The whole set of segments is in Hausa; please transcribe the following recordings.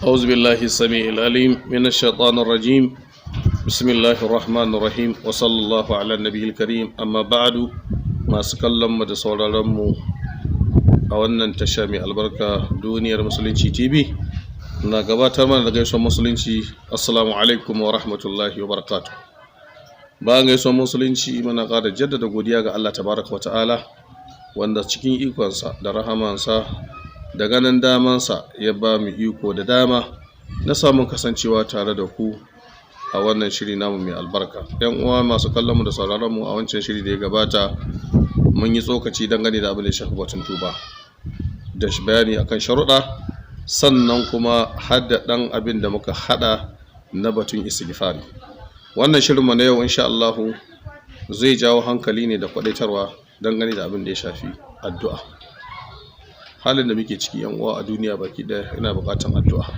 أعوذ بالله السميع العليم من الشيطان الرجيم. بسم الله الرحمن الرحيم، وصلى الله على النبي الكريم. أما بعد، masu kallon mu da sauraron mu a wannan tasha mai albarka, Duniyar Musulunci TV, na gabatar mana da gaisuwar Musulunci: assalamu alaikum wa rahmatullahi wa barakatuh. Bayan gaisuwar Musulunci, muna ƙara jaddada godiya ga Allah tabaraka wa ta'ala, wanda cikin ikonsa da rahamansa da ganin damansa ya ba mu iko da dama na samun kasancewa tare da ku a wannan shiri namu mai albarka. Yan uwa masu kallon mu da sauraron mu, a wancan shiri da ya gabata mun yi tsokaci dangane da abin da ya shafi batun tuba da bayani akan sharuɗa, sannan kuma hadda ɗan abin da muka haɗa na batun istighfari. Wannan shirinmu na yau, insha Allahu, zai jawo hankali ne da kwadaitarwa dangane da abin da ya shafi addu'a. Halin da muke ciki, yan uwa, a duniya baki ɗaya ina buƙatan addu'a.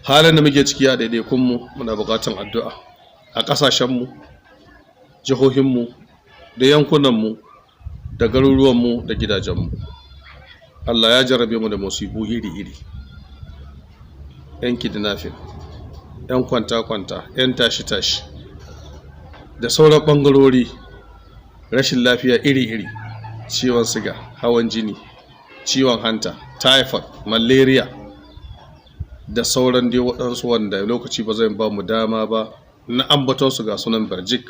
Halin da muke ciki a ɗaiɗaikunmu, muna buƙatan addu'a. A ƙasashenmu, jihohinmu da yankunanmu da garuruwanmu da gidajenmu, Allah ya jarrabe mu da musibu iri-iri: 'yan kidnapping, 'yan kwanta-kwanta, 'yan tashi-tashi da sauran ɓangarori, rashin lafiya iri-iri, ciwon siga, hawan jini, ciwon hanta, typhoid, malaria da sauran dai waɗansu wanda lokaci ba zai ba mu dama ba na ambatonsu, ga sunan barjik.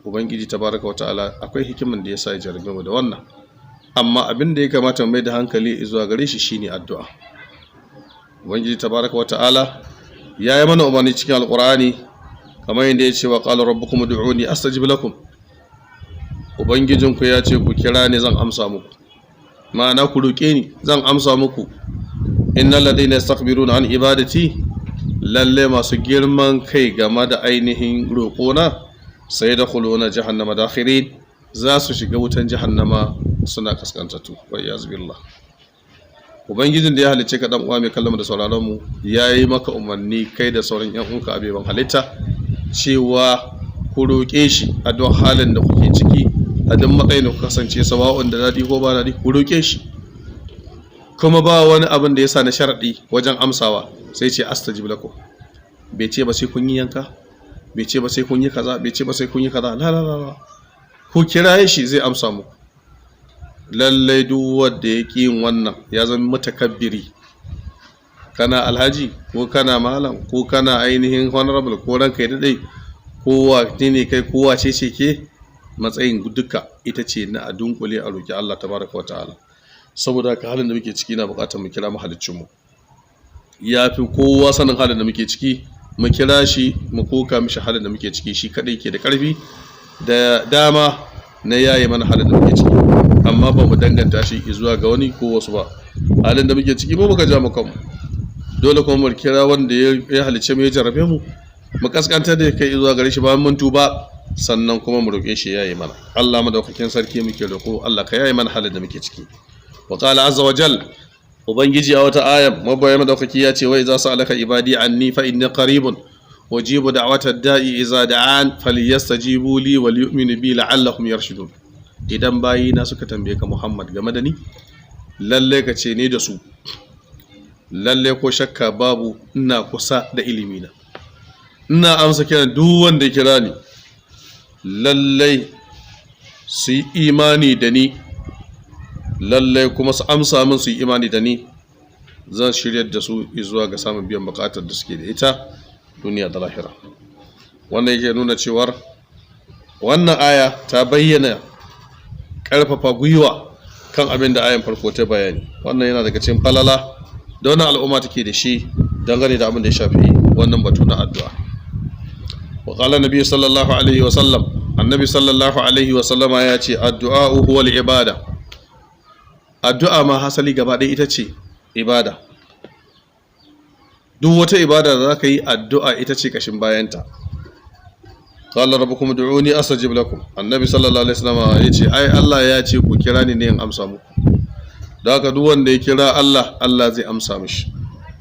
Ubangiji tabaraka wata'ala akwai hikiman da ya sa ya jarabe mu da wannan, amma abin da ya kamata mu mai da hankali zuwa gare shi shine addu'a. Ubangiji tabaraka wata'ala ya yi mana umarni cikin Alƙur'ani, kamar yadda ya ce: wa qala rabbukum ud'uni astajib lakum. Ubangijinku ya ce ku kira ni, zan amsa muku, ma'ana ku roƙe ni, zan amsa muku. Innal ladina yastakbiruna an ibadati, lalle masu girman kai game da ainihin roƙona, sayadkhuluna jahannama dakhirin, za su shiga wutan Jahannama suna kaskantattu, wa iyaz billah. Ubangijin da ya halicce ka, dan uwa mai kallon da sauraron mu, ya yi maka umarni, kai da sauran yan uwanka abeban halitta, cewa ku roƙe shi a duk halin da kuke ciki, a duk matsayin da kuka kasance, sawa'un da daɗi ko ba daɗi, ku roƙe shi. Kuma ba wani abin da ya sa na sharaɗi wajen amsawa, sai ce astajib lakum. Bai ce ba sai kun yi yanka, bai ce ba sai kun yi kaza, bai ce ba sai kun yi kaza. La la la, ku kiraye shi, zai amsa muku. Lallai duk wanda ya ƙi yin wannan ya zama mutakabbiri. Kana alhaji ko kana malam ko kana ainihin honorable ko ranka ya daɗe ko wa ne kai ko wace ce ke, matsayin duka ita ce na a dunkule a roƙi Allah tabaraka wa ta'ala. Saboda haka, halin da muke ciki na buƙatar mu kira mahaliccinmu. Ya fi kowa sanin halin da muke ciki. Mu kira shi, mu koka mishi halin da muke ciki. Shi kaɗai ke da ƙarfi da dama na yaye mana halin da muke ciki, amma ba mu danganta shi zuwa ga wani ko wasu ba. Halin da muke ciki, mu muka ja mu kanmu. Dole kuma mu kira wanda ya halicce mu, ya jarrabe mu, mu kaskantar da kai zuwa gare shi bayan mun tuba, sannan kuma mu roƙe shi yaye mana. Allah madaukakin sarki muke roƙo, Allah ka yaye mana halin da muke ciki. Wa qala azza wa jal, Ubangiji a wata aya mabayan madaukaki ya ce: wa idza sa'alaka ibadi anni fa inni qaribun ujibu da'wata da'i idza da'an falyastajibu li wal yu'minu bi la'allahum yarshudun. Idan bayina suka tambaye ka, Muhammad, game da ni, lalle ka ce ni da su, lalle ko shakka babu ina kusa da ilimina, ina amsa kiran duk wanda ya kira ni. Lallai su yi imani da ni, lallai kuma su amsa min, su yi imani da ni, zan shiryar da su zuwa ga samun biyan bukatar da suke da ita duniya da lahira. Wannan yake nuna cewar wannan aya ta bayyana ƙarfafa gwiwa kan abin da ayan farko ta bayani. Wannan yana daga cikin falala da wannan al'umma take da shi dangane da abin da ya shafi wannan batu na addu'a. Wa qala nabi sallallahu alaihi wa sallam, annabi sallallahu alaihi wa sallama ya ce: addu'a huwa al-ibada. Addu'a ma hasali gaba ɗaya ita ce ibada. Duk wata ibada da zaka yi, addu'a ita ce kashin bayanta. Qala rabbukum ud'uni astajib lakum. Annabi sallallahu alaihi wasallam ya ce ai Allah ya ce ku kira ni ne in amsa muku. Da haka, duk wanda ya kira Allah, Allah zai amsa mishi.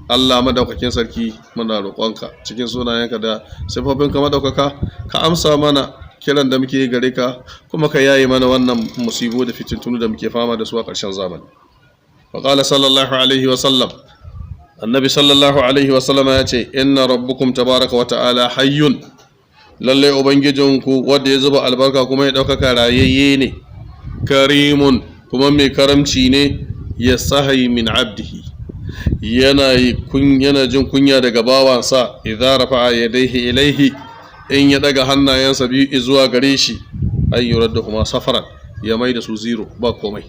Allah madaukakin sarki, muna roƙonka cikin sunayenka da sifofinka madaukaka, ka amsa mana kiran da muke gare ka, kuma ka yaye mana wannan musibu da fitintunu da muke fama da su a ƙarshen zamani. Wa qala sallallahu alaihi wa sallam, Annabi sallallahu alaihi wasallama ya ce, inna rabbukum tabaraka wa ta'ala hayyun, lallai ubangijinku wanda ya zuba albarka kuma ya ɗaukaka rayayye ne, karimun, kuma mai karamci ne, ya sahayi min abdihi, yana jin kunya daga bawansa, idza rafa'a yadayhi ilaihi, in ya daga hannayensa biyu zuwa gare shi, an yuradda kuma safaran, ya mai da su zero, ba komai.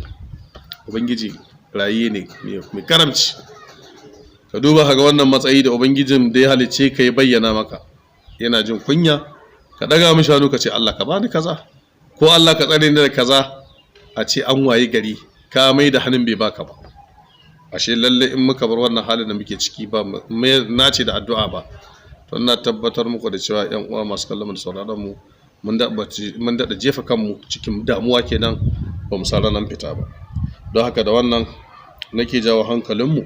Ubangiji raye ne mai karamci. Ka duba ka ga wannan matsayi da ubangijin da ya halicce ka ya bayyana maka, yana jin kunya ka daga mishi hannu ka ce Allah ka bani kaza, ko Allah ka tsare ni da kaza, a ce an wayi gari ka mai da hannun bai baka ba. Ashe lalle in muka bar wannan halin da muke ciki ba nace da addu'a ba, to ina tabbatar muku da cewa yan uwa masu kallon mu da sauraron mu, mun daɗa jefa kanmu cikin damuwa kenan, ba mu san ranar fita ba. Don haka da wannan nake jawo hankalinmu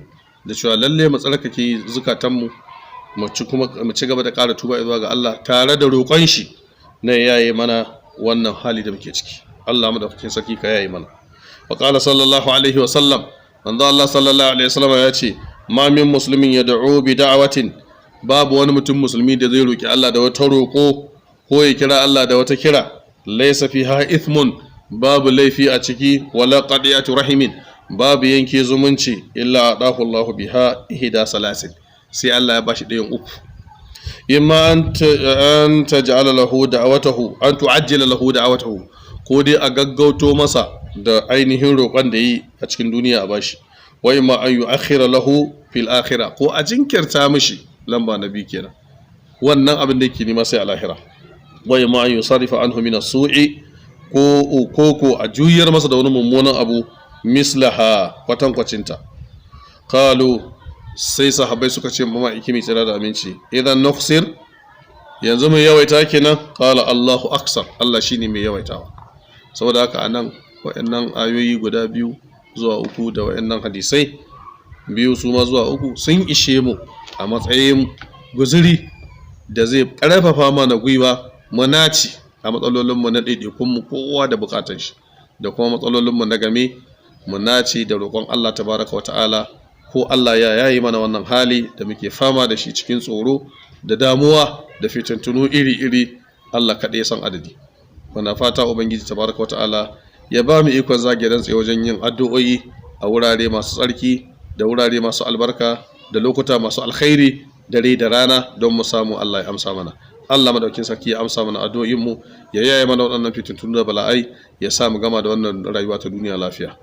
da cewa lalle mu tsarkake zukatanmu, mu ci gaba da ƙara tuba zuwa ga Allah tare da roƙon shi na yaye mana wannan hali da muke ciki. Allah madaukakin sarki ka yaye mana. Wa qala sallallahu alaihi wa sallam, manzo Allah sallallahu alaihi wa sallam ya ce, ma min muslimin yad'u bi da'watin, babu wani mutum musulmi da zai roki Allah da wata roƙo ko ya kira Allah da wata kira, laysa fiha ithmun, babu laifi a ciki, wala qadiyatu rahimin, babu yanke zumunci, illa adahu Allah biha ihda salasin, sai Allah ya bashi ɗayan uku. Imma an taj'ala lahu da'watahu, an tu'ajjila lahu da'watahu, ko dai a gaggauto masa da ainihin roƙon da yi a cikin duniya a bashi, wa imma an yu'akhkhira lahu fil akhirah, ko a jinkirta mishi, lamba na biyu kenan, wannan abin da yake nema sai a lahira, wa imma an yusarifa anhu min as-su'i, ko a juyar masa da wani mummunan abu, mislaha, kwatankwacinta. Qalu, sai sahabbai suka ce mama iki mai tsira da aminci, idan nukhsir, yanzu mai yawaita kenan. Qala Allahu aksar, Allah shine mai yawaitawa. Saboda haka anan wayannan ayoyi guda 2 zuwa 3 da wayannan hadisai 2 su ma zuwa 3 sun ishe mu a matsayin guzuri da zai karfafa mana gwiwa mu naci a matsalolinmu na ɗaiɗaikunmu, kowa da bukatan shi, da kuma matsalolinmu na game, mu naci da roƙon Allah tabaraka wa ta'ala, ko Allah ya yayi mana wannan hali da muke fama da shi cikin tsoro da damuwa da fitintunu iri-iri, Allah kaɗai ya san adadi. Muna fata Ubangiji tabaraka wa ta'ala ya ba mu ikon zage dantse wajen yin addu'o'i a wurare masu tsarki da wurare masu albarka da lokuta masu alkhairi, dare da rana, don mu samu Allah ya amsa mana. Allah madaukin sarki ya amsa mana addu'o'in mu, ya yaye mana waɗannan fitintunu da bala'ai, ya sa mu gama da wannan rayuwa ta duniya lafiya.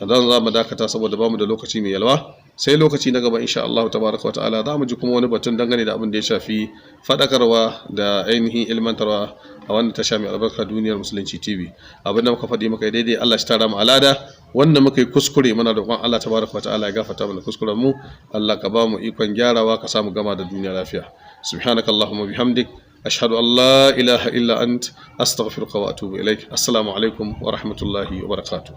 Dan za mu dakata saboda bamu da lokaci mai yalwa, sai lokaci na gaba insha Allah tabaraka wata'ala za mu ji kuma wani batun dangane da abin da ya shafi fadakarwa da ainihin ilmantarwa a wannan tasha mai albarka, Duniyar Musulunci TV. Abin da muka faɗi muka yi daidai, Allah shi tara mu alada. Wanda muka yi kuskure, muna roƙon Allah tabaraka wata'ala ya gafarta mana kuskuren mu. Allah ka ba mu ikon gyarawa, ka samu gama da duniya lafiya. Subhanakallahumma bihamdik, ashhadu an la ilaha illa ant, astaghfiruka wa atubu ilaik. Assalamu alaikum wa rahmatullahi wa barakatuh.